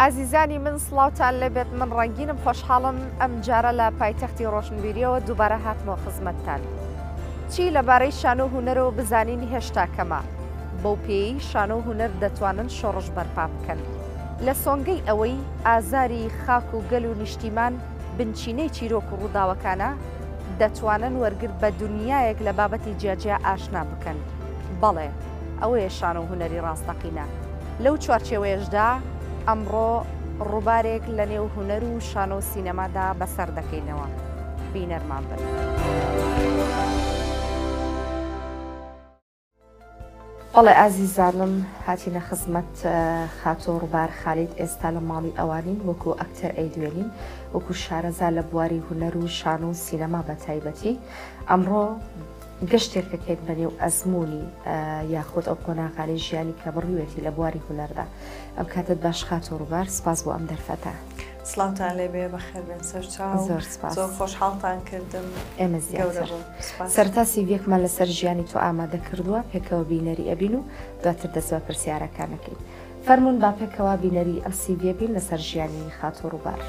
ئازیزانی من سڵاوتان لێبێت من ڕەنگینم خۆشحاڵم ئەم جارە لە پایتەختی ڕۆشنبیریەوە دووبارە هاتمەوە خزمەتتان چی لەبارەی شانۆ هونەرەوە بزانین هێشتا کەمە بەو پێیەی شانۆ و هونەر دەتوانن شۆڕش بەرپا بکەن. لە سۆنگەی ئەوەی ئازاری خاک و گەل و نیشتیمان بنچینەی چیرۆک و ڕووداوەکانە، دەتوانن وەرگر بە دونیایەک لە بابەتی جیاجیا ئاشنا بکەن. بەڵێ، ئەوەیە شانۆ و هونەری ڕاستەقینە. لەو چوارچێوەیەشدا ئەمڕۆ ڕووبارێک لە نێو هونەر و شانۆ و سینەمادا بەسەر دەکەینەوە. بینەرمان بن. بەڵێ ئازیزانم هاتینە خزمەت خاتوو ڕوبار خالید ئێستا لە ماڵی ئەوانین وەکو ئەکتەر ئەیدوێنین وەکو شارەزا لە بواری هونەر و شانۆ و سینەما بە تایبەتی ئەمڕۆ گەشتێکەکەین بە نێو ئەزمموی یاخود ئەو قۆناغانەی ژیانی کە بڕیوێتی لە بواری هونەردا ئەم کاتت باش خاتوو ڕوبار سپاس بۆ ئەم دەرفەتە. سڵاوتان لێبێ بەخێربێن سەرچاو زۆر سپاس زۆر خۆشحاڵتان کردم ئێمە زیاتر سەرەتا سیڤیەکمان لەسەر ژیانی تۆ ئامادە کردووە پێکەوە بینەری ئەبین و دواتر دەست بە پرسیارەکان ئەکەین فەرموون با پێکەوە بینەری ئەم سیڤیە بین لەسەر ژیانی خاتوو ڕووبار.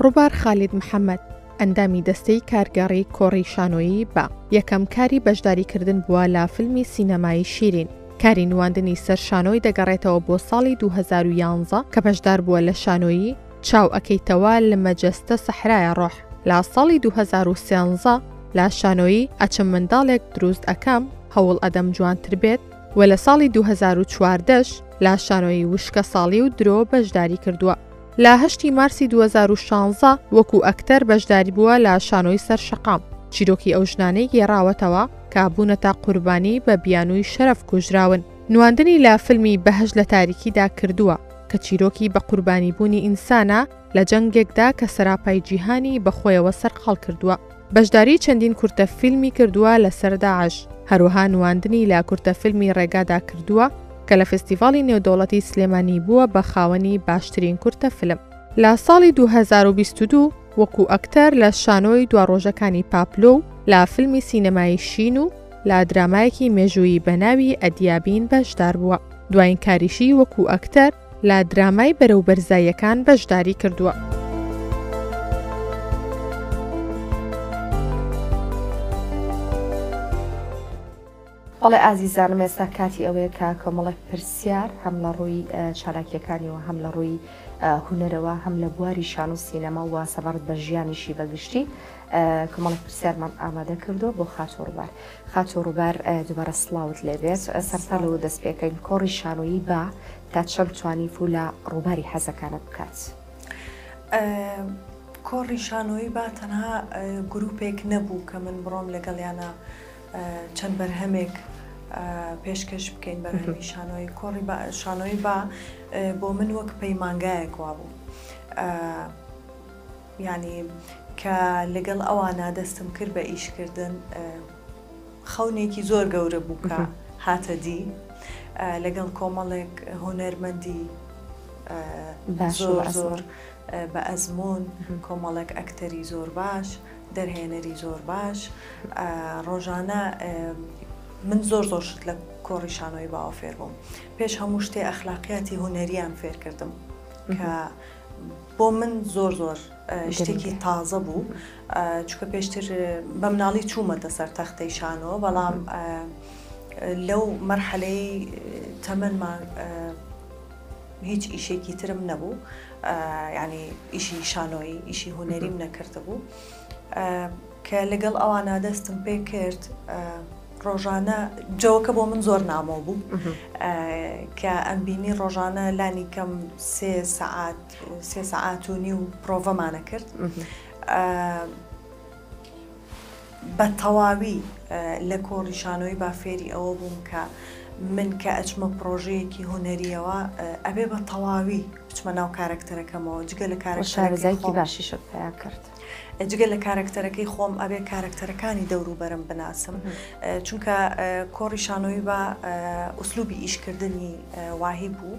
ڕووبار خالید محەمەد، ئەندامی دەستەی کارگێڕی کۆڕی شانۆیی بە، یەکەم کاری بەشداریکردن بووە لە فیلمی سینەمایی شیرین. کاری نواندنی سەر شانۆی دەگەڕێتەوە بۆ ساڵی 2011 کە بەشدار بووە لە شانۆیی، چاو ئەکەیتەوە لمە جەستە سەحرایە ڕۆح، لە ساڵی 2013 لە شانۆیی، ئەچم منداڵێک دروست ئەکەم هەوڵ ئەدەم جوانتر بێت، و لە ساڵی 2014 ش لە شانۆیی وشکە ساڵی و درۆ بەشداری کردووە. لە هەشتی مارسی 2016 وەکو ئەکتەر بەشداری بووە لە شانۆی سەر شەقام، چیرۆکی ئەو ژنانەی گێڕاوەتەوە کە بوونەتە قوربانی بە بیانووی شەرەف کوژراون. نواندنی لە فیلمی بەهەشت لە تاریکیدا کردووە کە چیرۆکی بە قوربانیبوونی ئینسانە لە جەنگێکدا کە سەراپای جیهانی بە خۆیەوە سەرقاڵ کردووە. بەشداری چەندین کورتە فیلمی کردووە لەسەر داعش، هەروەها نواندنی لە کورتە فیلمی ڕێگادا کردووە کە لە فێستیڤاڵی نێودەوڵەتی سلێمانی بووە بە خاوەنی باشترین کورتە فیلم. لە ساڵی 2022 وەکو ئەکتەر لە شانۆی دواڕۆژەکانی پاپلۆ و لە فیلمی سینەمایی شین و لە درامایەکی مێژوویی بە ناوی ئەدیابین بەشدار بووە. دوایین کاریشی وەکو ئەکتەر لە درامای بەرەو بەرزاییەکان بەشداری کردووە. بەڵێ ئازیزانم ئێستا کاتی ئەوەیە کە کۆمەڵێک پرسیار هەم لە ڕووی چالاکیەکانیەوە هەم لە ڕووی هونەرەوە هەم لە بواری شان و سینەما و سەبارەت بە ژیانیشی بەگشتی کۆمەڵێک پرسیارمان ئامادە کردووە بۆ خاتوو ڕووبار. خاتوو ڕووبار دووبارە سڵاوت لێبێت سەرەتا لەوە دەست پێکەین کۆڕی شانۆیی با تا چەند توانی فوو لە ڕووباری حەزەکانت بکات؟ کۆڕی شانۆیی با تەنها گروپێک نەبوو کە من بڕۆم لەگەڵیانە چەند بەرهەمێک پێشکەش بکەین بەرهەمی شانۆیی کۆڕی شانۆیی با بۆ من وەک پەیمانگایەک وابوو یانی کە لەگەڵ ئەوانە دەستم کرد بە ئیشکردن خەونێکی زۆر گەورە بوو کە هاتە دی لەگەڵ کۆمەڵێک هونەرمەندی زۆر زۆر بە ئەزموون کۆمەڵێک ئەکتەری زۆر باش دەرهێنەری زۆر باش ڕۆژانە من زۆر زۆر شت لە کۆڕی شانۆی باوە فێر بووم پێش هەموو شتێ ئەخلاقیاتی هونەریان فێرکردم کە بۆ من زۆر زۆر شتێکی تازە بوو چونکە پێشتر بە مناڵی چوومەتە سەر تەختەی شانۆ بەڵام لەو مەرحەلەی تەمەنما هیچ ئیشێکی ترم نەبوو ینی ئیشی شانۆیی ئیشی هوەریم نەکردبوو کە لەگەڵ ئەوانە دەستم پێ کرد ڕۆژانە جەوەکە بۆ من زۆر نامۆ بوو کە ئەمبینی ڕۆژانە لانی کەم سێ سەعات سێ سەعات و نیو پرۆڤەمانە کرد بە تەواوی لە کۆڕی شانۆی با فێری ئەوە بووم کە من کە ئەچمە پرۆژەیەکی هونەریەوە ئەبێ بە تەواوی بچمە ناو کارەکتەرەکەمەوە جگە لە کارەکتەرەکەی شارەزایەکی باشیشت پەیا کرد. جگە لە کارەکتەرەکەی خۆم ئەبێ کارەکتەرەکانی دەوروبەرم بناسم چونکە کۆڕی شانۆیی بە ئوسلوبی ئیشکردنی واهی بوو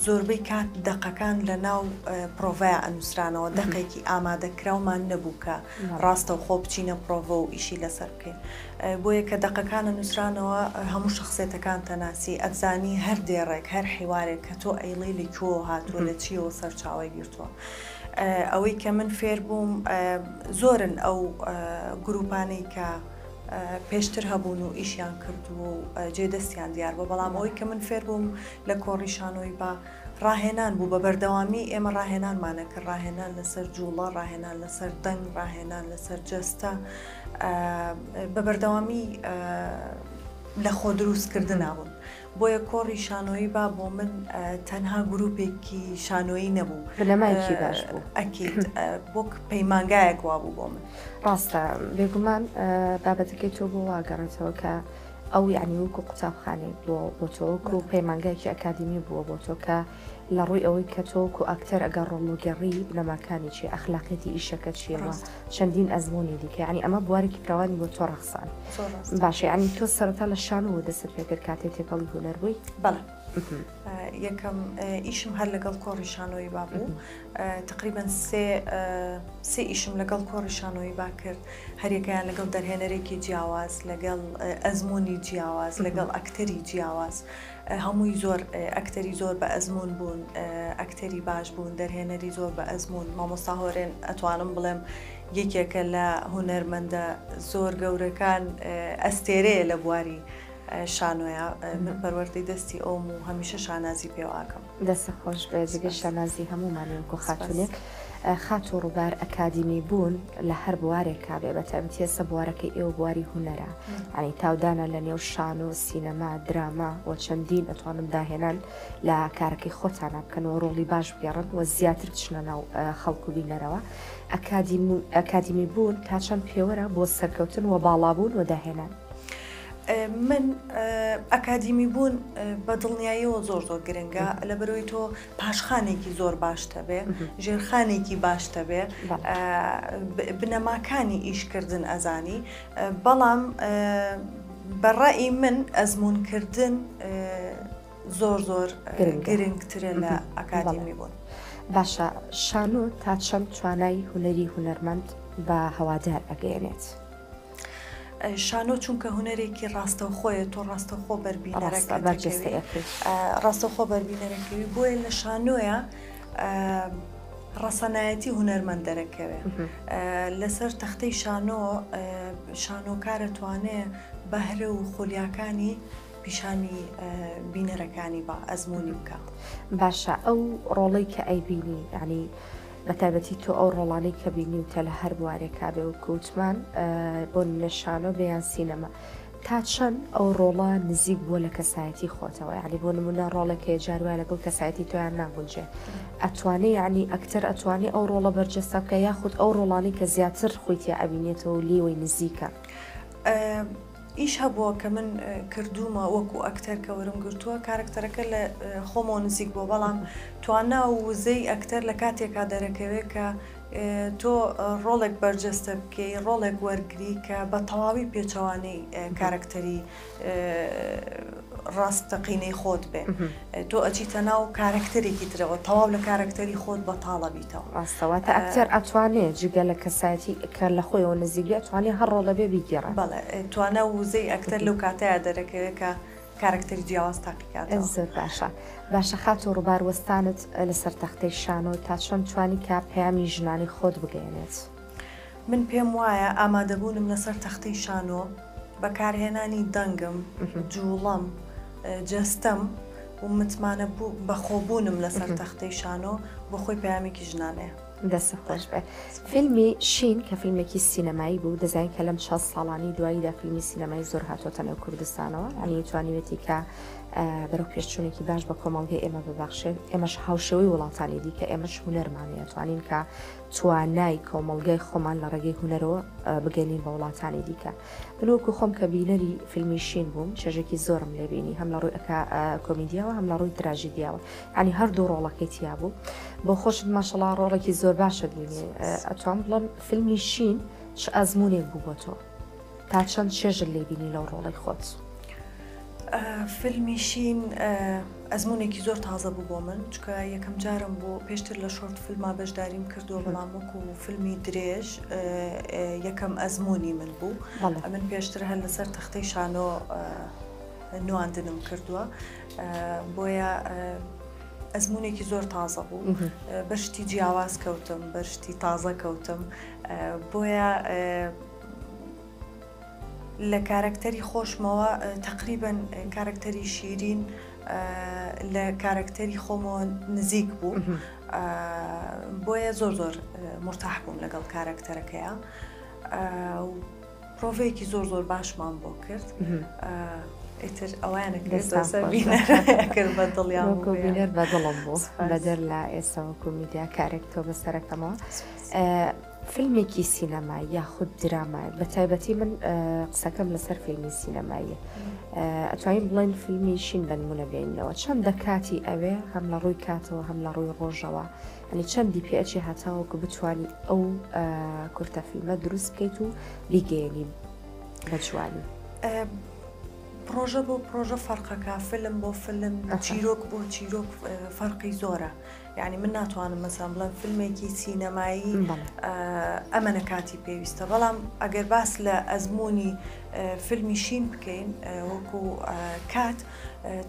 زۆربەی کات دەقەکان لە ناو پرۆڤەیا ئەنووسرانەوە، دەقێکی ئامادەکراومان نەبوو کە ڕاستەوخۆ بچینە پرۆڤە و ئیشی لەسەر بکەین. بۆیە کە دەقەکان ئەنووسرانەوە هەموو شەخسیەتەکان تەناسی، ئەتزانی هەر دێڕێک، هەر حیوارێک کە تۆ ئەیڵێی لە کوێوە هاتووە، لە چییەوە سەرچاوەی گرتووە. ئەوەی کە من فێر بووم زۆرن ئەو گرووپانەی کە پێشتر هەبوون و ئیشیان کردووە و جێ دەستیان دیار بووە، بەڵام ئەوەی کە من فێر بووم لە کۆڕی شانۆی با ڕاهێنان بوو، بە بەردەوامی ئێمە ڕاهێنانمان ئەکرد، ڕاهێنان لەسەر جووڵە، ڕاهێنان لەسەر دەنگ، ڕاهێنان لەسەر جەستە، بە بەردەوامی لە خۆ دروستکردنا بوون. بۆیە کۆڕی شانۆیی با بۆ من تەنها گروپێکی شانۆیی نەبوو. بنەمایەکی باش بوو. ئەکید وەک پەیمانگایەک وابوو بۆ من. ڕاستە بێگومان بابەتەکەی تۆ بۆ وا گەڕێتەوە کە ئەو یعنی وەکو قوتابخانەیەک بووە بۆ تۆ وەکو پەیمانگایەکی ئەکادیمی بووە بۆ تۆ کە لە ڕووی ئەوەی کە تۆ وەکو ئەکتەر ئەگەر ڕۆڵوگێڕی بنەماکانی چیە ئەخلاقیەتی ئیشەکە چیە و چەندین ئەزموونی دیکە یعنی ئەمە بوارێکی فراوانی بۆ تۆ ڕەخسان باشە یعنی تۆ سەرەتا لە شانۆوە دەستت پێکرد کاتێ تێکەڵی هونەر بووی؟ بەڵێ یەکەم ئیشم هەر لەگەڵ کۆڕی شانۆیی با بوو تقریبا سێ سێ ئیشم لەگەڵ کۆڕی شانۆیی با کرد هەریەکەیان لەگەڵ دەرهێنەرێکی جیاواز لەگەڵ ئەزموونی جیاواز لەگەڵ ئەکتەری جیاواز هەمووی زۆر ئەکتەری زۆر بە ئەزموون بوون ئەکتەری باش بوون دەرهێنەری زۆر بە ئەزموون مامۆستا هۆرێن ئەتوانم بڵێم یەکێکە لە هونەرمەندە زۆر گەورەکان ئەستێرەیە لە بواری شانۆیە من پەروەردەی دەستی ئەوم و هەمیشە شانازی پێوە ئەکەم. دەستت خۆش بێ جێگەی شانازی هەموومانی وەکو خاتوونێک. خاتوو ڕووبار ئەکادیمی بوون لە هەر بوارێکا بێ بە تایبەتی ئێستا بوارەکەی ئێوە بواری هونەرە یانی تاودانە لە نێو شانۆ، سینەما، دراما و چەندین ئەتوانم داهێنان لە کارەکەی خۆتانا بکەن و ڕۆڵی باش بگێڕن و زیاتر بچنە ناو خەڵک و بینەرەوە. ئەکادیمی بوون تا چەند پێوەرە بۆ سەرکەوتن و باڵابوون و داهێنان؟ من ئەکادیمی بوون بە دڵنیاییەوە زۆر زۆر گرنگە لەبەرەوەی تۆ پاشخانێکی زۆر باشت هەبێ ژێرخانێکی باشت هەبێ بنەماکانی ئیشکردن ئەزانی بەڵام بە ڕەئی من ئەزموونکردن زۆر زۆر گرنگترە لە ئەکادیمی بوون. باشە شانۆ تا چەند توانای هونەری هونەرمەند بە هەوادار ئەگەیەنێت؟ شانۆ چونکە هونەرێکی ڕاستەوخۆیە تۆ ڕاستەوخۆ بەر بینەرەکە دەکەوی ڕاستەوخۆ بەر بینەرەکەوی بۆیە لە شانۆیە ڕەسەنایەتی هونەرمەند دەرەکەوێ لەسەر تەختەی شانۆ شانۆکارە توانێ بەهرە و خولیاکانی پیشانی بینەرەکانی بە ئەزمموی بکە. باشە ئەو ڕۆڵەی کە ئەیبینی یعنی بەتایبەتی تۆ ئەو ڕۆڵانەی کە بینیوتە لە هەر بوارێکا بێ وەکو وتمان بۆ نمونە شانۆ بێ یان سینەما تا چەند ئەو ڕۆڵە نزیک بووە لە کەسایەتی خۆتەوە یعنی بۆ نمونە ڕۆڵێک هەیە جار وایە لەگەڵ کەسایەتی تۆیان ناگونجێ ئەتوانێ یعنی ئەکتەر ئەتوانێ ئەو ڕۆڵە بەرجەستە بکە یاخود ئەو ڕۆڵانەی کە زیاتر خۆی تیا ئەبینێتەوە و لێوەی نزیکە. ئیش هەبووە کە من کردوومە وەکو ئەکتەر کە وەرم گرتووە کارەکتەرەکە لە خۆمەوە نزیک بووە بەڵام توانا و وزەی ئەکتەر لە کاتێکا دەرەکەوێت کە تۆ ڕۆڵێک بەرجەستە بکەی ڕۆڵێک وەرگری کە بە تەواوی پێچەوانەی کارەکتەری ڕاستەقینەی خۆت بێ تۆ ئەچیتە ناو کارەکتەرێکی ترەوە تەواو لە کارەکتەری خۆت بەتاڵە بیتەوە. ڕاستە واتە ئەکتەر ئەتوانێ جگە لە کەسایەتی کە لە خۆیەوە نزیک بێ ئەتوانێ هەر ڕۆڵە بێ بیگێڕێ. بەڵێ توانا و وزەی ئەکتەر لەو کاتەیا دەرەکەوێ کە کارەکتەری جیاواز تاقیکاتەوە. زۆر باشە باشە خاتوو ڕووبار وەستانت لەسەر تەختەی شانۆ تا چەند توانی کە پەیامی ژنانی خۆت بگەیەنێت؟ من پێم وایە ئامادەبوونم لەسەر تەختەی شانۆ، بەکارهێنانی دەنگم، جووڵەم، جەستەم و متمانە بەخۆبوونم لەسەر تەختەی شانۆ بۆ خۆی پەیامێکی ژنانەیە. دەستت خۆش بێت. فیلمی شین کە فیلمێکی سینەمایی بوو، دەزانین کە لەم 60 ساڵانەی دواییدا فیلمی سینەمایی زۆر هاتۆتە نێو کوردستانەوە، یانی توانیوێتی کە بەرەو پێشچوونێکی باش بە کۆمەڵگەی ئێمە ببەخشێت، ئێمەش هاوشێوەی وڵاتانی دیکە ئێمەش هونەرمان هەیە، توانین کە توانای کۆمەڵگای خۆمان لە ڕێگەی هونەرەوە بگەینین بە وڵاتانی دیکە. من وەکو خۆم کە بینەری فیلمی شین بووم چێژێکی زۆرم لێ بینی هەم لە ڕووی ئەکا کۆمیدیاوە هەم لە ڕووی تراژیدیاوە یعنی هەردوو ڕۆڵەکەی تیا بوو بۆ خۆشت ماشەڵا ڕۆڵێکی زۆر. زۆر باشە بینێ ئەتوان بڵم فیلمی شین چ ئەزمونێک بوو بۆ تۆ تا چەند چێژت لێ بینی لەو ڕۆڵەی خۆت؟ فیلمی شین ئەزمونێکی زۆر تازە بوو بۆ من چکە یەکەم جارم بوو پێشتر لە short film ا بەشداریم کردووە بەڵام وەکو فیلمی درێژ یەکەم ئەزمموی من بوو من پێشتر هەر لەسەر تەختەی شانۆ نواندنم کردووە بۆیە ئەزمونێکی زۆر تازە بوو بەر شتی جیاواز کەوتم بەر شتی تازە کەوتم بۆیە لە کارەکتەری خۆشمەوە تەقریبەن کارەکتەری شیرین لە کارەکتەری خۆمەوە نزیک بوو بۆیە زۆر زۆر مرتاح بووم لەگەڵ کارەکتەرەکەیە پرۆڤەیەکی زۆر زۆر باشمان بۆ کرد ئیتر ئەویانە کرد بە دڵیان بینەر بە دڵم بوو بەدەر لە ئێستا وەکو میدیا کارێک تۆ بەسەرەکەمەوە فیلمێکی سینەمایی یاخود درامای بە تایبەتی من قسەکەم لەسەر فیلمی سینەماییە ئەتوانین بڵێن فیلمی شین بە نمونە بێنینەوە چەندە کاتی ئەوێ هەم لە ڕووی کاتەوە هەم لە ڕووی ڕۆژەوە ئەنی چەندی پێ ئەچێ هەتاوەکو بتانی ئەو کورتە فیلمە دروست بکەیت و بیگەیەنی بە جوانی. پرۆژە بۆ پرۆژە فەرقەکە فیلم بۆ فیلم چیرۆک بۆ چیرۆک فەرقی زۆرە. یانی من ناتوانم مەسەلەن بڵێم فیلمێکی سینەمایی ئەمەنە کاتی پێویستە بەڵام ئەگەر باس لە ئەزمموی فیلمی شین بکەین وەکو کات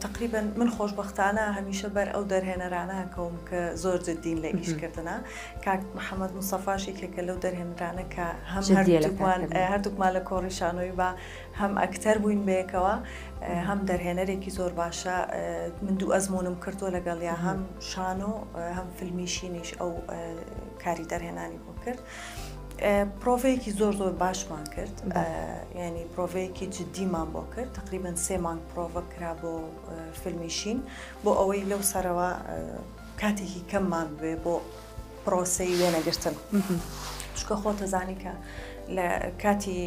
تقریبا من خۆشببختانە هەمیشە بەر ئەو دەرهێنەرانە کەوم کە زۆر جددین لە ئیشکردنا کاک محەممەد مستەفاش یەکێکە لەو دەرهێنرانە کە هەم هەردووکمان لە کۆڕی شانۆی بە هەم ئەکتەر بووین بەیەکەوە هەم دەرهێنەرێکی زۆر باشە من دوو ئەزمونم کردووە لەگەڵیا هەم شانۆ هەم فیلمی شینیش ئەو کاری دەرهێنانی بۆ کرد پرۆڤەیەکی زۆر زۆر باشمان کرد ینی پرۆڤەیەکی جددیمان بۆ کرد تقریبا سێ مانگ پرۆڤە کرا بۆ فیلمی شین بۆ ئەوەی لەو سەرەوە کاتێکی کەممان بێ بۆ پرۆسەی وێنەگرتن چونکە خۆتەزانی کە لە کاتی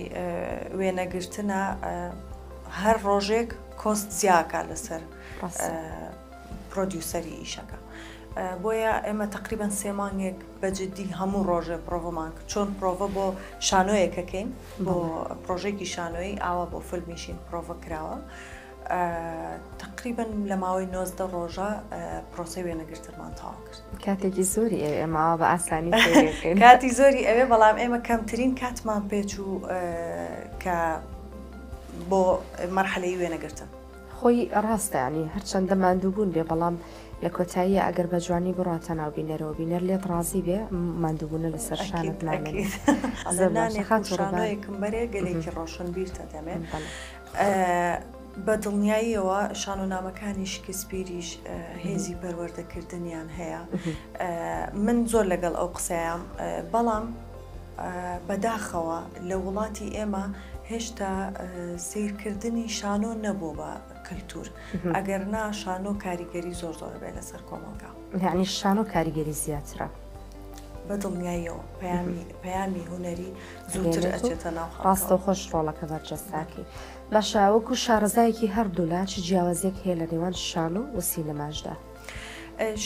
وێنەگرتنە هەر ڕۆژێک cost زیاکە لەسەر producer ی ئیشەکە. بۆیە ئێمە تقریبان سێ مانگێک بە جددی هەموو ڕۆژێ پرۆڤەمان کرد چۆن پرۆڤە بۆ شانۆیەکەکەین بۆ پرۆژێکی شانۆیی ئاوا بۆ فیلمیشین پرۆڤە کراوە. تەقریبەن لە ماوەی 19 ڕۆژە پرۆسەی وێنەگرتنمان تەواو کرد. کاتێکی زۆری ئەوێ ئێمە ئاوا بە ئاسانی سەیری بکەین. کاتی زۆری ئەوێ بەڵام ئێمە کەمترین کاتمان پێچوو کە بۆ مەرحەلەی وێنەگرتن. خۆی ڕاستە یانی هەرچەندە ماندووبوون بێ بەڵام لە کۆتاییە ئەگەر بە جوانی بڕاتە ناو بینەرەوە بینەر لێت ڕازی بێ ماندووبوونە لەسەر شانت نامێنێت. زۆر باشە خاتوو ڕووبار. شانۆیەکم بەرێ گەلێکی ڕۆشنبیرتە دەمێ. بە دڵنیاییەوە شانۆنامەکانی شکسپیریش هێزی پەروەردەکردنیان هەیە. من زۆر لەگەڵ ئەو قسەیەم، بەڵام بەداخەوە لە وڵاتی ئێمە هێشتا سەیرکردنی شانۆ نەبووە بە کەلتور. ئەگەر نا شانۆ کاریگەری زۆر زۆر بێ لەسەر کۆمەڵگا. یعنی شانۆ کاریگەری زیاترە؟ بە دڵنیاییەوە پەیامی پەیامی هونەری زووتر ئەچێتە ناو خەڵکەوە. ڕاستەوخۆش ڕۆڵەکە بەرجەستەکەی. باشە وەکو شارەزایەکی هەردوولا چ جیاوازیەک هەیە لە نێوان شانۆ و سینەماشدا؟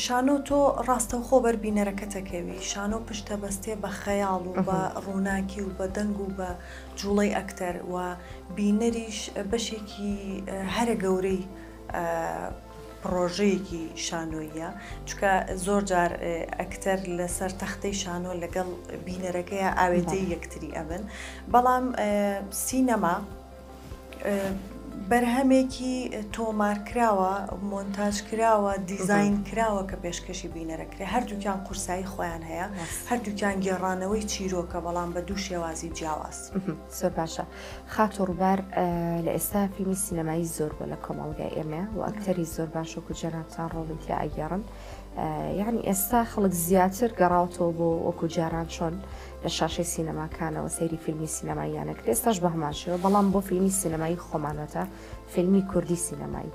شانۆ تۆ ڕاستەوخۆ بەر بینەرەکەت ئەکەوی، شانۆ پشت ئەبەستێ بە خەیاڵ و بە ڕووناکی و بە دەنگ و بە جوڵەی ئەکتەر و بینەریش بەشێکی هەرە گەورەی پڕۆژەیەکی شانۆییە، چونکە زۆر جار ئەکتەر لەسەر تەختەی شانۆ لەگەڵ بینەرەکەیا ئاوێتەی یەکتری ئەبن، بەڵام سینەما بەرهەمێکی تۆمارکراوە، مۆنتاژ کراوە، دیزاین کراوە کە پێشکەشی بینەرەکرێ، هەردووکیان قورسایی خۆیان هەیە، هەردووکیان گێڕانەوەی چیرۆکە بەڵام بە دوو شێوازی جیاواز. زۆر باشە خاتوو ڕووبار لە ئێستا فیلمی سینەمایی زۆر بووە لە کۆمەڵگای ئێمە و ئەکتەری زۆر باش وەکو جەنابتان ڕۆڵی تیا ئەگێڕن یعنی ئێستا خەڵک زیاتر گەڕاوتەوە بۆ وەکو جاران چۆن لە شاشەی سینەماکانەوە سەیری فیلمی سینەماییانە کرد ئێستاش بە هەمان شێوە بەڵام بۆ فیلمی سینەمایی خۆمانەتە فیلمی کوردی سینەمایی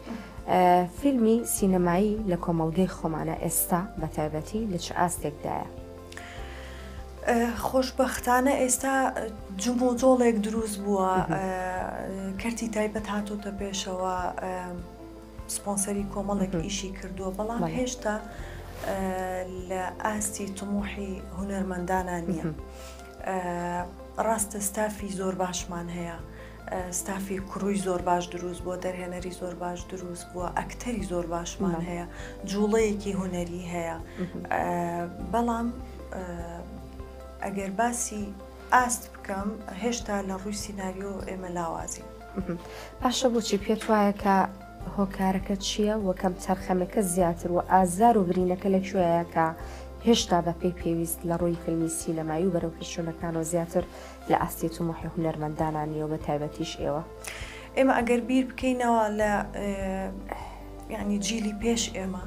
فیلمی سینەمایی لە کۆمەڵگەی خۆمانە ئێستا بە تایبەتی لە چ ئاستێکدایە؟ خۆشبەختانە ئێستا جموجۆڵێک دروست بووە، کەرتی تایبەت هاتۆتە پێشەوە، سپۆنسەری کۆمەڵێک ئیشی کردووە، بەڵام هێشتا لە ئاستی تموحی هونەرمەندانا نییە. ڕاستە ستافی زۆر باشمان هەیە، ستافی crew ی زۆر باش دروست بووە، دەرهێنەری زۆر باش دروست بووە، ئەکتەری زۆر باشمان هەیە، جوڵەیەکی هونەری هەیە، بەڵام ئەگەر باسی ئاست بکەم هێشتا لە ڕووی سیناریۆ ئێمە لاوازین. باشە بۆچی پێت وایە کە هۆکارەکە چییە و کەمتەرخەمەکە زیاتر و ئازار و برینەکە لە کوێیە کە هێشتا بە پێی پێویست لە ڕووی فیلمی سینەمایی و بەرەوپێشچوونەکانەوە زیاتر لە ئاستی تموحی هونەرمەندانا نییە و بە تایبەتیش ئێوە؟ ئێمە ئەگەر بیر بکەینەوە لە یانی جیلی پێش ئێمە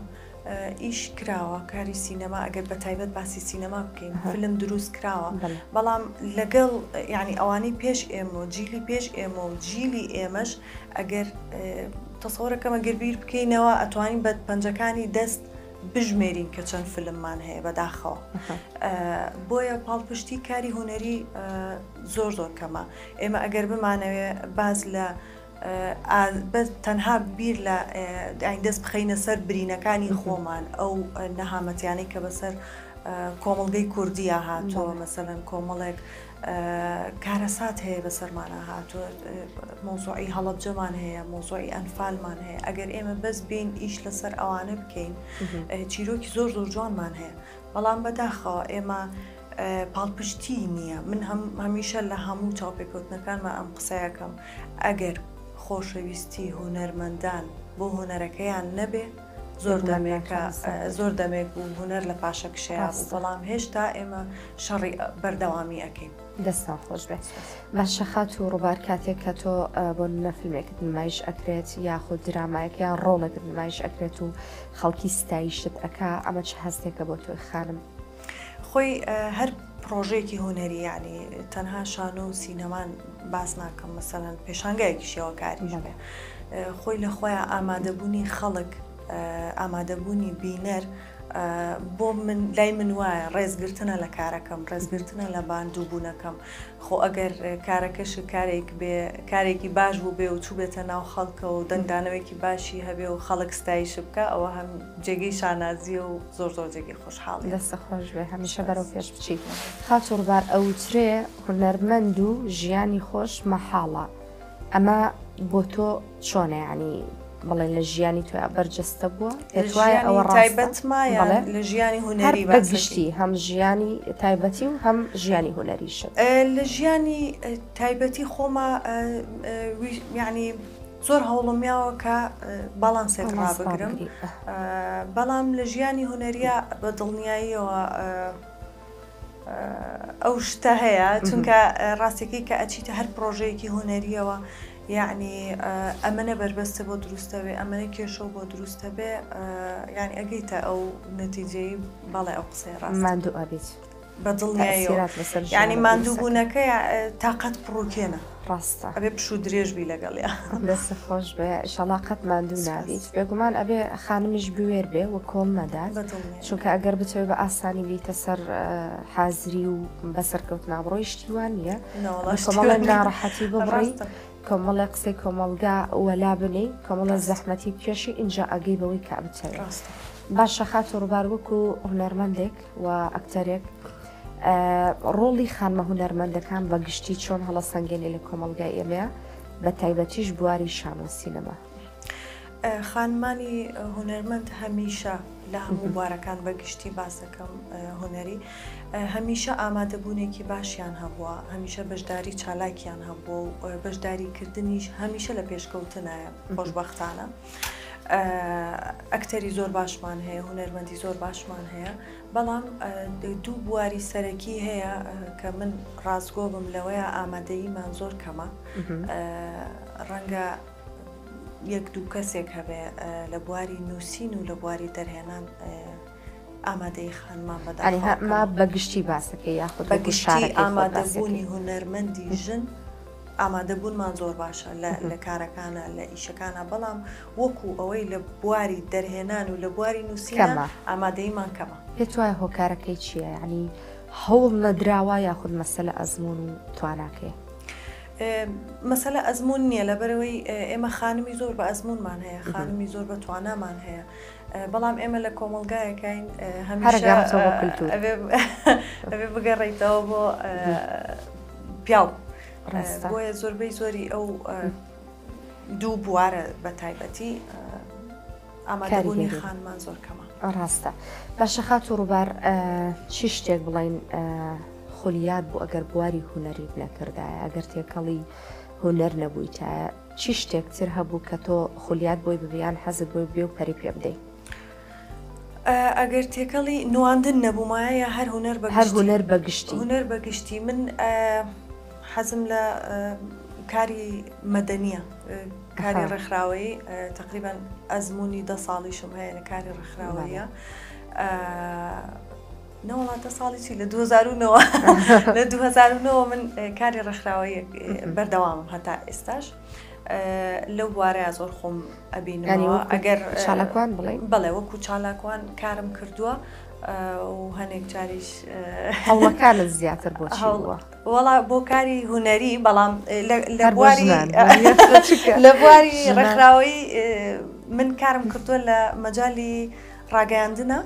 ئیش کراوە کاری سینەما ئەگەر بە تایبەت باسی سینەما بکەین فیلم دروست کراوە بەڵام لەگەڵ یعنی ئەوانەی پێش ئێمە و جیلی پێش ئێمە و جیلی ئێمەش ئەگەر تەسەورەکەم ئەگەر بیر بکەینەوە ئەتوانین بە پەنجەکانی دەست بژمێرین کە چەند فیلممان هەیە بەداخەوە بۆیە پاڵپشتی کاری هونەری زۆر زۆر کەمە ئێمە ئەگەر بمانەوێ باز لە بەس تەنها بیر لە یانی دەست بخەینە سەر برینەکانی خۆمان ئەو نەهامەتیانەی کە بەسەر کۆمەڵگەی کوردیا هاتووە مەسەلەن کۆمەڵێک کارەسات هەیە بەسەرمانە هاتووە مۆزوعی هەڵەبجەمان هەیە مۆزوعی ئەنفالمان هەیە ئەگەر ئێمە بەس بین ئیش لەسەر ئەوانە بکەین چیرۆکی زۆر زۆر جوانمان هەیە بەڵام بەداخەوە ئێمە پاڵپشتی نییە من هەمیشە لە هەموو چاوپێکەوتنەکانمان ئەم قسەیەکەم ئەگەر خۆشەویستی هونەرمەندان بۆ هونەرەکەیان نەبێ زۆر دەمێکە زۆر دەمێک بوو هونەر لە پاشەکشەیا بوو بەڵام هێشتا ئێمە شەڕی بەردەوامی ئەکەین. دەستان خۆش بێت. باشە خاتوو ڕووبار کاتێک کە تۆ بۆ نمونە فیلمێکت نمایش ئەکرێت یاخود درامایەک یان ڕۆڵێکت نمایش ئەکرێت و خەڵکی ستایشت ئەکا ئەمە چ هەستێکە بۆ تۆی خانم؟ خۆی هەر پڕۆژەیەکی هونەری یعنی تەنها شانۆ و سینەمان باس ناکەم مەسەلەن پێشانگایەکی شێوەکاریش بێ خۆی لە خۆیان ئامادەبوونی خەڵک ئامادەبوونی بینەر بۆ من لای من وایە ڕێزگرتنە لە کارەکەم ڕێزگرتنە لە باندووبوونەکەم خۆ ئەگەر کارەکەشت کارێک بێ کارێکی باش بووبێ و چووبێتە ناو خەڵکەوە و دەنگدانەوەیەکی باشی هەبێ و خەڵک ستایشت بکا ئەوە هەم جێگەی شانازییە و زۆر زۆر جێگەی خۆشحاڵییە. دەستت خۆش بێ هەمیشە بەرەو پێش بچی. خاتوو ڕوبار ئەوترێ هونەرمەند و ژیانی خۆش مەحاڵە ئەمە بۆ تۆ چۆنە یانی بڵێ لە ژیانی تۆیا بەرجەستە بووە پێت وایە ئەوە ڕاستە؟ تایبەتما یان لە ژیانی هونەری بە گشتی هەم ژیانی تایبەتی و هەم ژیانی هونەریشت؟ لە ژیانی تایبەتی خۆما یعنی زۆر هەوڵم یاوە کە باڵانسێک ڕابگرم بەڵام لە ژیانی هونەریە بە دڵنیاییەوە ئەو شتە هەیە چونکە ڕاستەکەی کە ئەچیتە هەر پرۆژەیەکی هونەریەوە یعنی ئەمەە بەربەستە بۆ دروستە بێ ئەمەە کێشە بۆ دروستە بێ یعنی ئەگەیتە ئەو نەتیجەی بەڵێ ئەو قسەی ڕاست ماندوو ئەبیت. بە دڵنیاییەوە یانی ماندووبوونەکە تاقەت پڕوکێنە ڕاستە ئەبێ پشوو درێژ بی لەگەڵیا. دەستت خۆش بێ ئیشەڵا قەت ماندوو نابیت بێگومان ئەبێ خانمیش بوێر بێ و کۆڵ نەدات چونکە ئەگەر بتەوێ بە ئاسانی بیتە سەر حازری و بەسەرکەوتنا بڕۆی شتی وا نییە کۆمەڵێ ناڕەحەتی ببڕی کۆمەڵێ قسەی کۆمەڵگا وەلا بنێی کۆمەڵێ زەحمەتی بکێشی ئینجا ئەگەی بەوەی کە بتەوێ باشە خاتوو ڕووبار وەکو هونەرمەندێک و ئەکتەرێک ڕۆڵی خانمە هونەرمەندەکان بە گشتی چۆن هەڵەسەنگێنێ لە کۆمەڵگای ئێمەیە بە تایبەتیش بواری شانۆ سینەما؟ خانمانی هونەرمەند هەمیشە لە هەموو بوارەکان بە گشتی باسەکەم هونەری هەمیشە ئامادەبوونێکی باشیان هەبووە هەمیشە بەشداری چالاکیان هەبووە و بەشداریکردنیش هەمیشە لە پێشکەوتنایە خۆشبەختانە. ئەکتەری زۆر باشمان هەیە هونەرمەندی زۆر باشمان هەیە بەڵام دوو بواری سەرەکی هەیە کە من ڕاستگۆ بم لەوەیە ئامادەییمان زۆر کەمە ڕەنگە یەک دوو کەسێک هەبێ لە بواری نووسین و لە بواری دەرهێنان ئامادەی خانمان بەداما بە گشتی باسەکەی یاخود بە گشتی ئامادەبوونی هونەرمەندی ژن ئامادەبوونمان زۆر باشە لە کارەکانا لە ئیشەکانا بەڵام وەکو ئەوەی لە بواری دەرهێنان و لە بواری نووسینا ئامادەییمان کەمە. پێت وایە هۆکارەکەی چییە؟ یانی هەوڵ نەدراوە یاخود مەسەلە ئەزموون و تواناکەیە؟ مەسەلە ئەزموون نییە لەبەرئەوەی ئێمە خانمی زۆر بە ئەزموونمان هەیە، خانمی زۆر بە توانامان هەیە. بەڵام ئێمە لە کۆمەڵگایەکین هەمیشە ئەبێ بگەڕێیتەوە بۆ پیاو بۆیە زۆربەی زۆری ئەو دوو بوارە بە تایبەتی ئامادەبوونی خانمان زۆر کەمە. ڕاستە باشە خاتوو ڕووبار چی شتێک بڵین خولیات بوو ئەگەر بواری هونەریت نەکردایە ئەگەر تێکەڵی هونەر نەبوویتایە چی شتێک تر هەبوو کە تۆ خولیات بۆی ببی یان حەزت بۆی ببێ و پەری پێ بدەی؟ ئەگەر تێکەڵی نواندن نەبوومایە یا هەر هونەر بە هەر هونەر بە گشتی؟ هونەر بە گشتی من حەزم لە کاری مەدەنیە کاری ڕێکخراوەیی تقریبان ئەزمموی دە ساڵیشم هەیە لە کاری ڕێکخراوەیە. نەوەڵا دە ساڵی چی لە 2009 لە 2009 من کاری ڕێکخراوەیەک بەردەوامم هەتا ئێستاش لەو بوارەیە زۆر خۆم ئەبینەوە ئەگەر چالاکوان بڵێ بەڵێ وەکو چالاکوان کارم کردووە و هەنێک جاریش هەوڵەکانت زیاتر بۆ هەوڵوە وەڵا بۆ کاری هونەری بەڵام لە بواری لە بواری ڕێکخراوەی من کارم کردووە لە مەجای ڕاگەیاندنە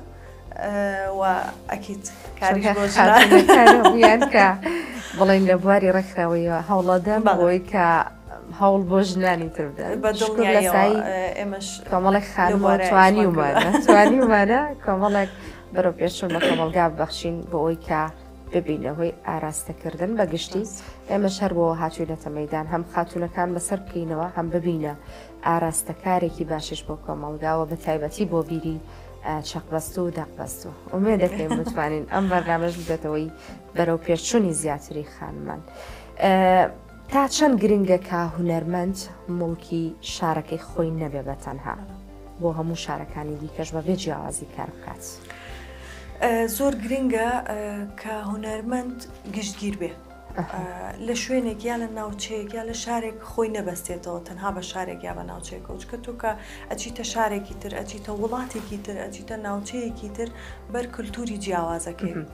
و ئەکید کاریش بۆ ژنان کە بڵێن لە بواری ڕێکخراوەیەوە هەوڵەدەن بۆی کە هەوڵ بۆ ژنانی تر بدەن بە دڵنیایەوە ئێمەش کۆمەڵێک خانمەوە توانیومانە توانیومانە کۆمەڵێک بەرەو پێشچوون بە کۆمەڵگا ببەخشین بۆ ئەوەی کە ببینە هۆی ئاراستەکردن بە گشتی ئێمەش هەر بۆ هاتوینەتە مەدان هەم خاتونەکان بەسەر بکەینەوە هەم ببینە ئاراستەکارێکی باشیش بۆ کۆمەڵگا و بە تایبەتی بۆ بیری چەقبەستوو و دەقبەستوو. ئومێد دەکەین بتوانین ئەم بەرنامەش ببێتەوەی بەرەو پێشچوونی زیاتری خانمان. تا چەند گرنگە کە هونەرمەند موڵکی شارەکەی خۆی نەبێ بە تەنها بۆ هەموو شارەکانی دیکەش بە بێ جیاوازی کار بکات؟ زۆر گرنگە کە هونەرمەند گشتگیر بێ. لە شوێنێک یا لە ناوچەیەک یا لە شارێک خۆی نەبەستێتەوە تەنها بە شارێک یا بە ناوچەیەکەوە چکە تۆ کە ئەچیتە شارێکی تر ئەچیتە وڵاتێکی تر ئەچیتە ناوچەیەکی تر بەر کللتوری جیاوازەکەوی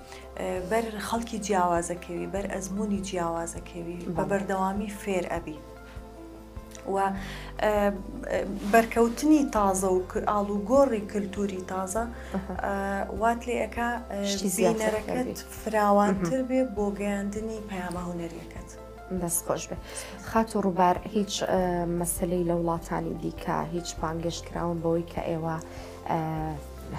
بەر خەڵکی جیاوازەکەوی بەر ئەزمموی جیاوازەکەوی بە بەردەوامی فێر ئەبی. و بەرکەوتنی تازە و ئاڵوگۆڕی کللتوری تازە وات لێ ئەکا بینەرەکەت فراوانتر بێ بۆ گەیاندنی پەیامە هونەریەکەت. دەست خۆش بێ خاتوو ڕووبار هیچ مەسلەی لە وڵاتانی دیکە هیچ بانگێشت کراون بەوەی کە ئێوە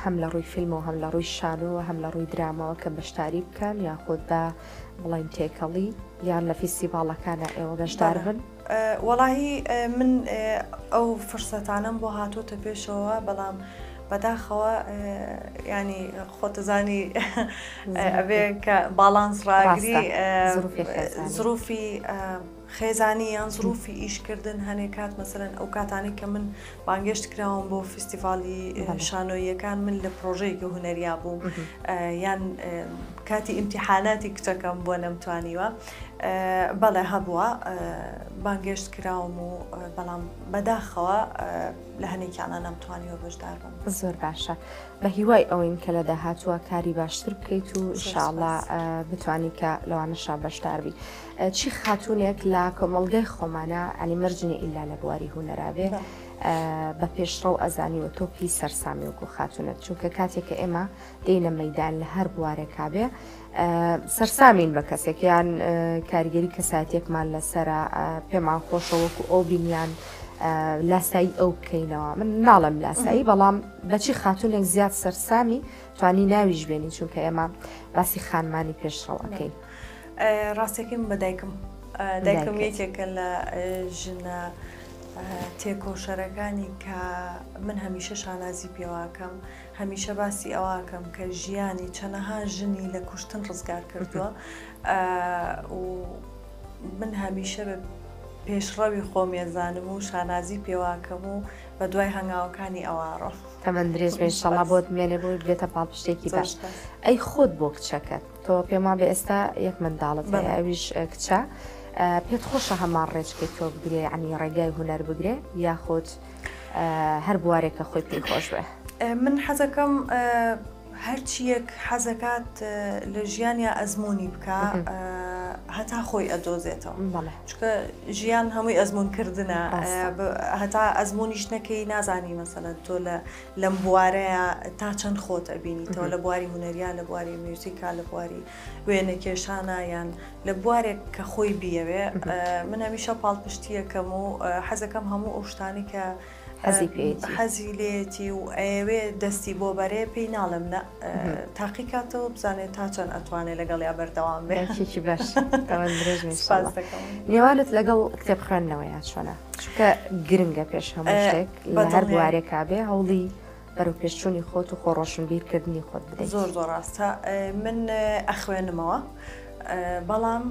هەم لە ڕووی فیلمەوە هەم لە ڕووی شانۆوە هەم لە ڕووی دراماوە کە بەشداری بکەن یاخود بە بڵین تێکەڵی یان لە فیستیڤاڵەکانە ئێوە بەشدار بن؟ وەڵاهی من ئەو فرسەتانەم بۆ هاتۆتە پێشەوە بەڵام بەداخەوە ینی خۆتەزانی ئەبێ کە باڵانس ڕاگری زروفی خێزانی یان زروفی ئیشکردن هەنێ کات مەسەرەن ئەو کاتانی کە من بانگێشت کراوم بۆ فیستیڤاڵی شانۆییەکان من لە پرۆژەیەکی هونەریا بووم یان کاتی ئیمتیحاناتی کچەکەم بۆ نەمتوانیوە بەڵێ هەبووە بانگێشت کراوم و بەڵام بەداخەوە لە هەنێکیانە نەمتوانیوە بەشدار بم. زۆر باشە بە هیوای ئەوەین کە لە داهاتووە کاری باشتر بکەیت و ئینشاءاللە بتوانی کە لەوانەشا بەشدار بی. چی خاتوونێک لە کۆمەڵگای خۆمانە ئەنی مەرج نیە ئیلا لە بواری هونەرا بێ بە پێشڕەو ئەزانی و تۆ پێی سەرسامی وەکو خاتوونت چونکە کاتێک کە ئێمە دێینە مەیدان لە هەر بوارێکا بێ سەرسامین بە کەسێک یان کاریگەری کەسایەتێکمان لەسرە پێمان خۆشە وەکو ئەو بینیان لاسایی ئەو بکەینەوە من ناڵم لاسایی بەڵام بەچی خاتونێک زیاد سەرسامی توانی ناویش بێنی چونکە ئێمە باسی خانمانی پێشڕەوەکەین. ڕاستەکەی من بە دایکم دایکم یەکێکە لە ژنە تێکۆشەرەکانی کە من هەمیشە شانازی پێواکەم هەمیشە باسی ئەوەکەم کە ژیانی چەنەها ژنی لە کوشتن ڕزگار کردووە و من هەمیشە بە پێشڕەوی خۆم ێزانم و شانازی پێواکەم و بە دوای هەنگاوەکانی ئەوە ڕۆم. تەمەن درێژ بێ ئینشەڵا بۆت بمێنێ بۆی ببێتە پاڵپشتێکی باش ئەی خۆت بۆ کچەکەت تۆ پێم وابێ ئێستا یەک منداڵت هەیە ئەویش کچە پێت خۆشە هەمان ڕێچکەی تۆ بگرێ یعنی ڕێگای هونەر بگرێ یاخود هەر بوارێک کە خۆی پێی خۆش بێ. من حەزەکەم هەرچیەک حەزەکات لە ژیانیا ئەزموونی بکا. هەتا خۆی ئەدۆزێتەوە چونکە ژیان هەمووی ئەزمون کردنە هەتا ئەزمونیش نەکەی نازانی مەسەلەن تۆ لە لەم بوارەیە تا چەند خۆت ئەبینیتەوە لە بواری هونەریا لە بواری میوزیکا لە بواری وێنەکێشانە یان لە بوارێک کە خۆی بیەوێ من هەمیشە پاڵپشتیەکەم و حەزەکەم هەموو ئەو شتانی کە حەزی پێیەتی. حەزی لێیەتی و ئەیەوێ دەستی بۆ بەرێ پێی ناڵێم نە تاقی کاتەوە بزانێت تا چەند ئەتوانێ لەگەڵیا بەردەوام بێ. دایکێکی باش تەمەن درێژ بی سوپاس ئینشاڵڵا. دەکەم. نێوانت لەگەڵ کتێب خوێندنەوەیا چۆنە؟ چونکە گرنگە پێش هەموو شتێک لە هەر بەدڵنیایی. بوارێکا بێ هەوڵی بەرەوپێشچوونی خۆت و خۆ ڕۆشنبیر کردنی خۆت بدەیت. زۆر زۆر ڕاستە من ئەخوێنمەوە بەڵام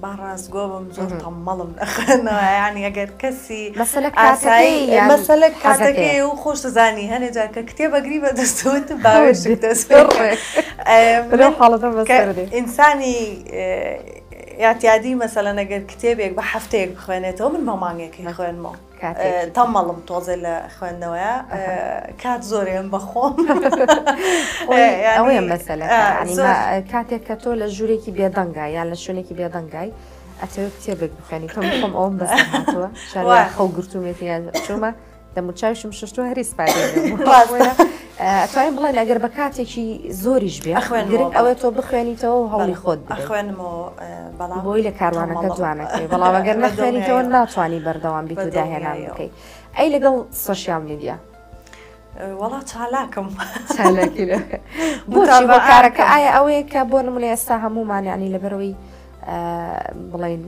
با ڕاستگۆ بم زۆر تەممەڵم لە خوێندنەوە یانی ئەگەر کەسی مەسەلە ئاسایی کاتەکەی یان مەسەلە حەزەکەیە؟ کاتەکەی و خۆشتزانی هەنێ جار کە کتێب ئەگری بە دەستەوە باوێشک دەست پێ ڕێک من حاڵەتەم کە بەسەر دێ. ئینسانی ئیعتیادی مەسەلەن ئەگەر کتێبێک بە هەفتەیەک بخوێنێتەوە من بە مانگێکی خوێنمەوە. کاتێکی تەمەڵم تۆزێ لە خوێندنەوەیە کات زۆرێم بە خۆم ئەوەیە مەسەلەکە کاتێک کە تۆ لە ژوورێکی بێدەنگا یان لە شوێنێکی بێدەنگای ئەتەوێت کتێبێک بخوێنی تۆ خۆم ئەوم بەسەر هاتووە خەو گرتوومێتی یان چوومە دەموچاویشم ششتووە هەری سپادێ ئەتوانین بڵێن ئەگەر بە کاتێکی زۆریش بێ گرنگ ئەوەیە تۆ بخوێنیتەوە و هەوڵی خۆت ئەخوێنمەوە بەڵام بۆی لە کاروانەکە جوانەکەی بەڵام ئەگەر نەخوێنیتەوە ناتوانانی بەردەوام بیت و داهێنان بکەی ئەی لەگەڵ سۆشیال میدیا وەڵا چالاکم چالاکی بۆچی هۆکارەکە ئایا ئەوەیە کە بۆ نمونە ئێستا هەمومان ینی لەبەرەوەی بڵین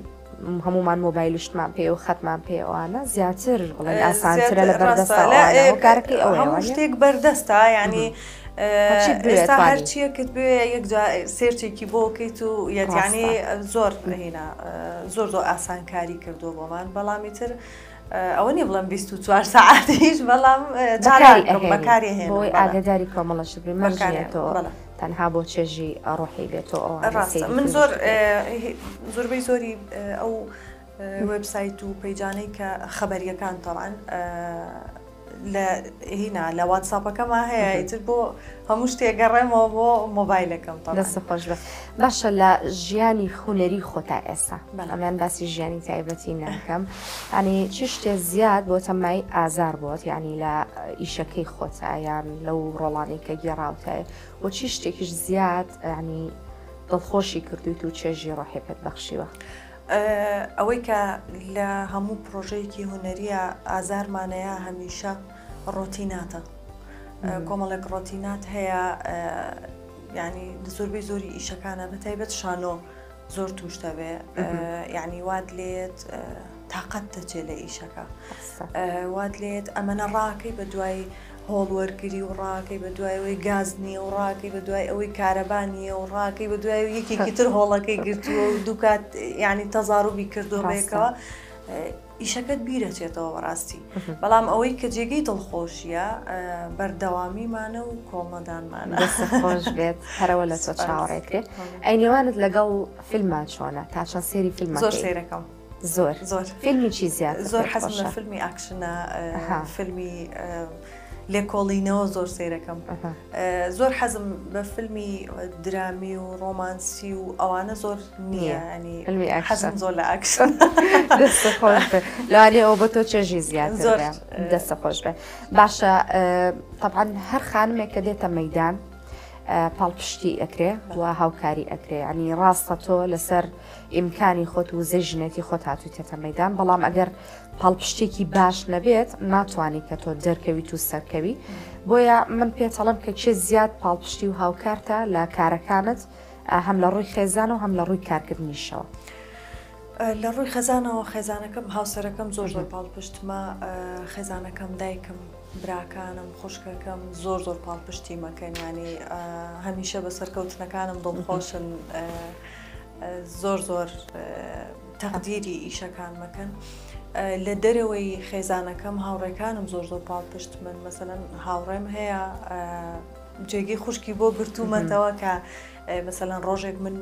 هەمومان مۆبایل و شتمان پێ و خەتمان پێ ئەوانە زیاتر بڵێن ئاسانترە لە بەردەستە هۆکارەکەی ئەوەیە هەموو شتێک بەردەستە یعنی ئێستا هەرچیەکت بوێ یەکجار search ێکی بۆ کەیت و یەتیانی زۆر هینا زۆر زۆر ئاسانکاری کردووە بۆمان بەڵامی تر ئەوە نیە بڵێم 24 سەعاتیش بەڵام بەکاری هێنم بۆی ئاگاداری کۆمەڵە شت بی مەرج نیە تۆ تەنها بۆ چێژی ڕۆحی بێت تۆ ئەوانە ڕاستە من زۆر زۆربەی زۆری ئەو وێبسایت و پەیجانەی کە خەبەریەکان تەوان لە هینا لە واتساپەکەما هەیە ئیتر بۆ هەموو شتێک گەڕێمەوە بۆ مۆبایلەکەم تەبعەن. دەست خۆش بێ باشە لە ژیانی هونەری خۆتا ئێستا ئەمان باسی ژیانی تایبەتی ناکەم ینی چ شتێ زیاد بۆ تەمای ئازار بۆت یعنی لە ئیشەکەی خۆتا یان لەو ڕۆڵانی کە گێڕاوتای و چی شتێکیش زیاد ینی دڵخۆشی کردویت و چێژی ڕۆحی پێت بەخشیوە؟ ئەوەی کە لە هەموو پرۆژەیەکی هونەریە ئازارمانەیە هەمیشە ڕۆتیناتە کۆمەڵێک ڕۆتینات هەیە ینی زۆربەی زۆری ئیشەکانە بە تایبەت شانۆ زۆر توش دەبێ یعنی وات لێت تااقەت دەچێت لە ئیشەکە وات لێت ئەمەە ڕاکەی بە دوای هۆڵ وەرگری و ڕاکەی بە دوای ئەوەی گاز نییە و ڕاکەی بە دوای ئەوەی کارەبا نییە و ڕاکەی بە دوای یەکێکی تر هۆڵەکەی گرتووە و دووکات یعنی تەزاروبی کردووە بەیەکەوە ئیشەکەت بیرەچێتەوە بەڕاستی بەڵام ئەوەی کە جێگەی دڵخۆشیە بەردەوامیمانە و کۆڵنەدانمانە خۆش بێت هەرەوە لە تۆ چاوەڕێکرێ ئەی نێوانت لەگەڵ فیلما چۆنە تا چەند سێری فیلم زۆر سێرەکەم زۆر زۆر فیلمی چی زیاتر زۆر حەزم لە فیلمی ئاکشنە فیلمی لێکۆڵینەوە زۆر سەیرەکەم زۆر حەزم بە فیلمی درامی و ڕۆمانسی و ئەوانە زۆر نییە ینی حەزم زۆر لە ئاکشن لەوانێ ئەو بە تۆ چێژی زیاتر زۆر دەستە خۆش بێ باشە طبعا هەر خانمێک کە دێتە مەدان پاڵپشتی ئەکرێ و هاوکاری ئەکرێ ینی ڕاستە تۆ لەسەر ئیمکانی خۆت و وزەی ژنێتی خۆت هاتوویتەتە مەیدان، بەڵام ئەگەر پاڵپشتێکی باش نەبێت ناتوانی کە تۆ دەرکەویت و سەرکەوی، بۆیە من پێتەڵێم کە کێ زیاد پاڵپشتی و هاوکارتە لە کارەکانت هەم لە ڕووی خێزان و هەم لە ڕووی کارکردنیشەوە. لە ڕووی خێزانەوە خێزانەکەم هاوسەرەکەم زۆر زۆر پاڵپشتمە، خێزانەکەم دایکم براکانم خوشکەکەم زۆر زۆر پاڵپشتیمەکەن یانی هەمیشە بە سەرکەوتنەکانم دڵخۆشن. زۆر زۆر تەقدیری ئیشەکان مەکەن لە دەرەوەی خێزانەکەم هاوڕێکانم زۆر زۆر پاڵپشت من مەسەەن هاوڕێم هەیە جێگەی خوشکی بۆ گرتوومەتەوە کە مەسەەن ڕۆژێک من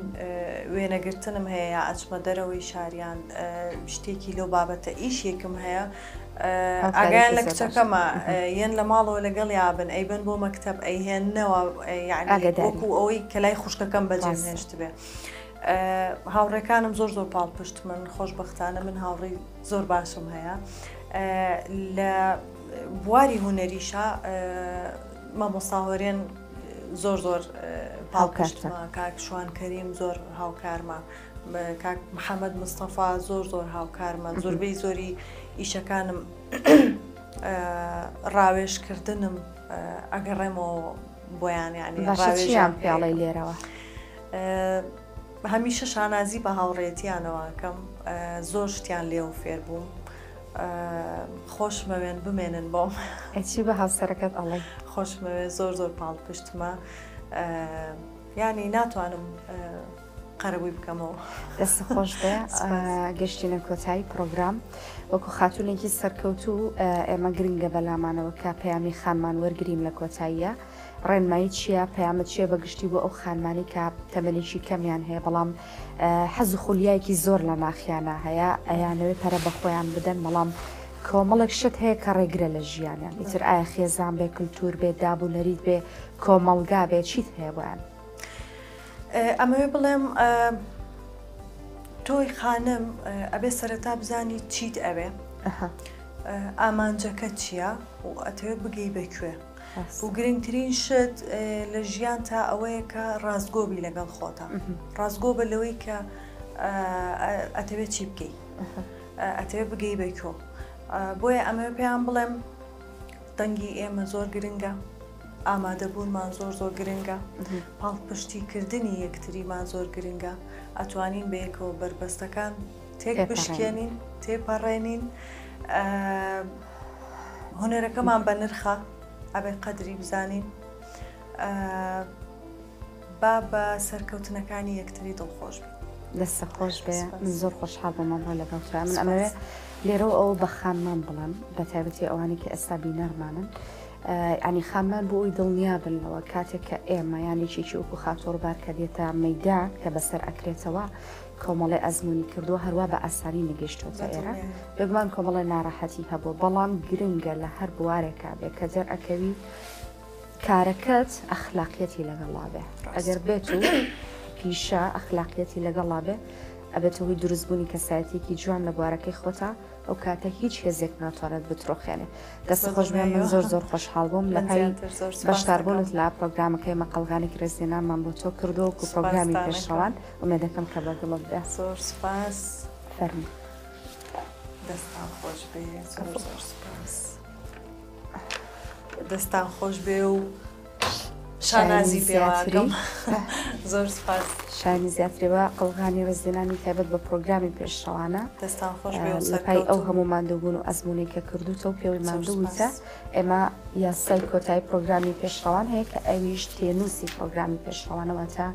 وێنەگرتنم هەیە یا ئەچمە دەرەوەی شاریان شتێکی لەو بابەتە ئیشێکم هەیە ئاگایان لە کچەکەمە یەن لە ماڵەوە لەگەڵ یابن ئەیبەن بۆ مەکتەب ئەیهێننەوە یعنی وەکو ئەوەی کە لای خوشکەکەم بەجێم هێشتبێ. هاوڕێکانم زۆر زۆر پاڵپشتمن خۆشبەختانە من هاوڕێی زۆر باشم هەیە لە بواری هونەریشا مامۆستا هۆرێن زۆر زۆر پاڵپشتمە کاک شوان کەریم زۆر هاوکارمە کاک محەممەد مستەفا زۆر زۆر هاوکارمە زۆربەی زۆری ئیشەکانم ڕاوێژکردنم ئەگەڕێمەوە بۆیان یعنی ڕاوێژیان پیاڵی لێرەوە هەمیشە شانازی بە هاوڕێتیانەوە ئەکەم زۆر شتیان لێوە فێر بووم خۆشمەوێن بمێنن بۆم. ئەی چی بە هاوسەرەکەت ئەڵێی؟ خۆشمەوێ زۆر زۆر پاڵپشتمە یانی ناتوانم قەرەبووی بکەمەوە. دەست خۆش بێ گەشتینە کۆتایی پرۆگرام وەکو خاتونێکی سەرکەوتوو ئێمە گرنگە بەلامانەوە کە پەیامی خانمان وەرگرین لە کۆتاییە ڕێنمایی چییە؟ پەیامت چییە بە گشتی بۆ ئەو خانمانەی کە تەمەنێکی کەمیان هەیە بەڵام حەز و خولیایەکی زۆر لە ناخیانا هەیە ئەیانەوێ پەرە بە خۆیان بدەن بەڵام کۆمەڵێک شت هەیە کە ڕێگرە لە ژیانیان ئیتر ئایا خێزان بێ کلتور بێ داب و نەریت بێ کۆمەڵگا بێ چیت هەیە بۆیان؟ ئەمەوێ بڵێم تۆی خانم ئەبێ سەرەتا بزانی چیت ئەوێ ئامانجەکە چییە و ئەتەوێ بگەی بە کوێ و گرنگترین شت لە ژیانتا ئەوەیە کە ڕاستگۆ بی لەگەڵ خۆتا ڕاستگۆ بە لەوەی کە ئەتەوێت چی بکەی ئەتەوێت بگەی بە کۆ بۆیە ئەمەوێ پێیان بڵێم دەنگی ئێمە زۆر گرنگە ئامادەبوونمان زۆر زۆر گرنگە پاڵپشتیکردنی یەکتریمان زۆر گرنگە ئەتوانین بەیەکەوە بەربەستەکان تێک بشکێنین تێپەڕێنین هونەرەکەمان بە نرخە ئەبێ قەدری بزانین با بە سەرکەوتنەکانی یەکتری دڵخۆش بین. دەستت خۆش بێ من زۆر خۆشحاڵ بووم ئەمڕۆ لەگەڵ تۆ من ئەمەوێ لێرەوە ئەوە بە خانمان بڵێم بە تایبەتی ئەوانەی کە ئێستا بینەرمانن ینی خانمان بۆ ئەوی دڵنیا بن لەوە کاتێک کە ئێمە یان یەکێکی وەکو خاتۆڕبار کە دێتە مەیدان کە بەسەر ئەکرێتەوە کۆمەڵێ ئەزموونی کردووە هەروا بە ئاسانی نەگەیشتۆتە ئێرە بێگومان کۆمەڵێ ناڕەحەتی هەبووە بەڵام گرنگە لە هەر بوارێکا بێ کە دەرئەکەوی کارەکەت ئەخلاقیەتی لەگەڵا بێ ئەگەر بێت و پیشە ئەخلاقیەتی لەگەڵا بێ ئەبێتە هۆی دروستبوونی کەسایەتیەکی جوان لە بوارەکەی خۆتا ئەو کاتە هیچ هێزێک ناتوانێت بتڕوخێنێ. دەست خۆش بێ من زۆر زۆر خۆشحاڵ بووم لە پای بەشداربوونت لە پرۆگرامەکەی مە قەڵغانێکی ڕێزلێنانمان بۆ تۆ کردووە وەکو پرۆگرامی پێشڕەوان ئومێدەکەم کە بە دڵت بێ. زۆر سوپاس. فەرموو. دەستان خۆش بێ زۆر زۆر سوپاس. دەستان خۆش بێ و شانازی پێوەکەم زۆر سپاس. شانی زیاتری بە قەڵغانی ڕێزلێنانی تایبەت بە پرۆگرامی پێشڕەوانە دەستان خۆش بێ و لە پای ئەو سەرکەوتوو. هەموو ماندووبوون و ئەزموونەی کە کردووتە و پێوەی زۆر ماندوو بوویتە سپاس. ئێمە یاسای کۆتایی پرۆگرامی پێشڕەوان هەیە کە ئەویش تێنووسی پرۆگرامی پێشڕەوانە واتە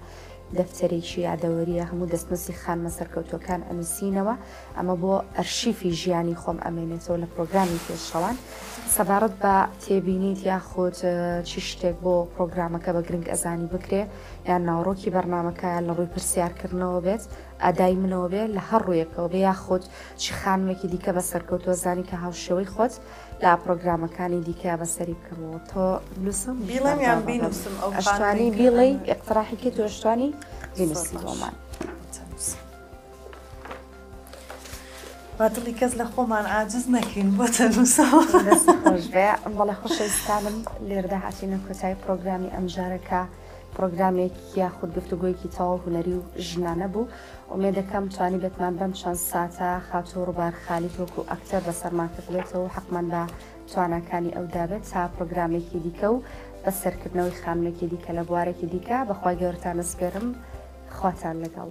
دەفتەرێکی یادەوەرییە هەموو دەستنووسی خانمە سەرکەوتووەکان ئەنووسینەوە ئەمە بۆ ئەرشیفی ژیانی خۆم ئەمێنێتەوە لە پرۆگرامی پێشڕەوان. سەبارەت بە تێبینیت یاخود چی شتێک بۆ پرۆگرامەکە بە گرنگ ئەزانی بکرێ یان ناوەڕۆکی بەرنامەکە لە ڕووی پرسیارکردنەوە بێت ئەدای منەوە بێ لە هەر ڕوویەکەوە بێ یاخود چی خانمێکی دیکە بە سەرکەوتووە زانی کە هاوشێوەی خۆت لە پرۆگرامەکانی دیکە بەسەری بکەمەوە تۆ بنووسم بیڵێم یان بینووسم ئەو ئەشتوانی خانمەی کە بیڵێی ئیقتراحی کەی تۆ ئەشتوانی زۆر بینووسی باش. بۆمان. با دڵی کەس لە خۆمان عاجز نەکەین بۆ تەنووسەوە. دەست خۆش بێ. بەڵێ خۆشەویستانم لێرەدا هاتینە کۆتایی پرۆگرامی ئەمجارە کە پرۆگرامێک یاخود گفتوگۆیەکی تەواو هونەری و ژنانە بوو. ئومێدەکەم توانیبێتمان بەم چەند ساتە خاتوو ڕووبار خالید وەکو ئەکتەر بەسەرمان کردبێتەوە و حەقمان بە تواناکانی ئەو دابێت تا پرۆگرامێکی دیکە و بەسەرکردنەوەی خانمێکی دیکە لە بوارێکی دیکە بەخوای گەورەتان ئەسپێرم خواتان لەگەڵ.